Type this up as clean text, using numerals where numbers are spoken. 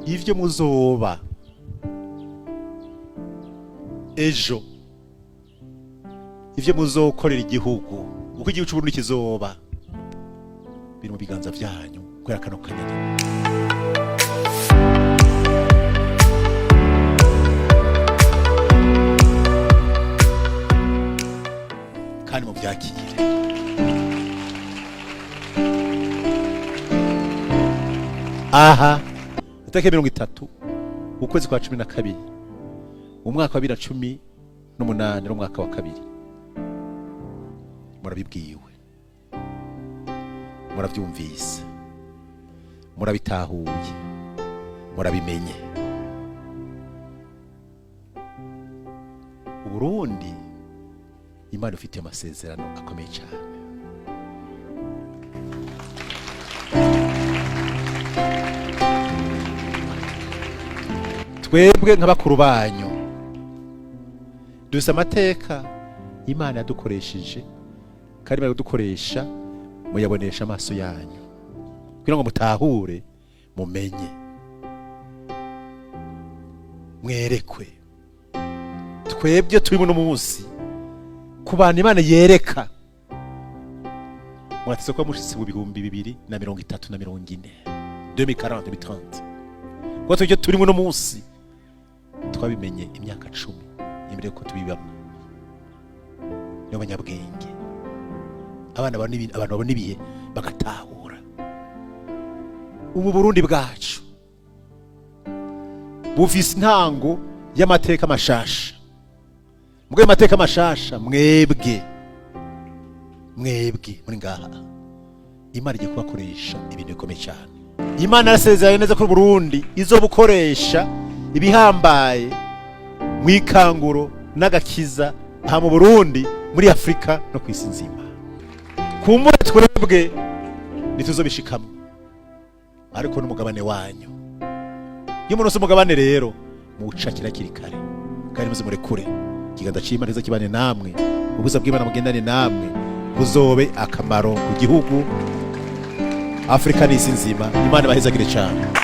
Ivyo muzoba ejo, ivyo muzokorera igihugu, uko igihugu c'Uburundi kizoba, biri mu biganza vyanyu kubera kano kanyoni. Kandi muvyakire. Aha itariki 30 ukwezi kwa 12 umwaka wa 2018 n'umwaka wa kabiri, murabibwiwe, murabyumvise, murabitahuye, murabimenye. Uburundi Imana ifite amasezerano akomeye cyane. Twebwe nka bakuru banyu dufise amateka Imana yadukoresheje, kandi Imana yadukoresha muyabonesha amaso yanyu kugira ngo mutahure, mumenye, mwerekwe. Twebwe turi muno munsi ku bantu Imana yereka, mwateze kuba mushitse mu 2030 na 40, 2040, 2030, kuko twebwe turi muno munsi twabimenye imyaka 10 imbere yuko tubibamo. Nibo banyabwenge, abana babona abantu babona ibihe bagatahura. Ubu Burundi bwacu bufise intango y'amateka mashasha. Mugabo amateka mashasha, mwebwe muri ngaha, Imana igiye kubakoresha ibintu bikomeye cyane. Imana yarasezeranye neza ko Burundi izobukoresha ibihambaye mu ikanguro n'agakiza aha mu Burundi, muri Afrika no ku isi nzima. Kumbure twebwe ntituzobishikamwo, ariko n'umugabane wanyu. Iyo umuntu umugabane rero muwucakira hakiri kare, kandi muze murekure ikiganza c'Imana kize kibane namwe, ubuza bw'Imana bugendane namwe, buzobe akamaro ku gihugu, Afrika n'isi nzima. Imana ibahezagire cyane.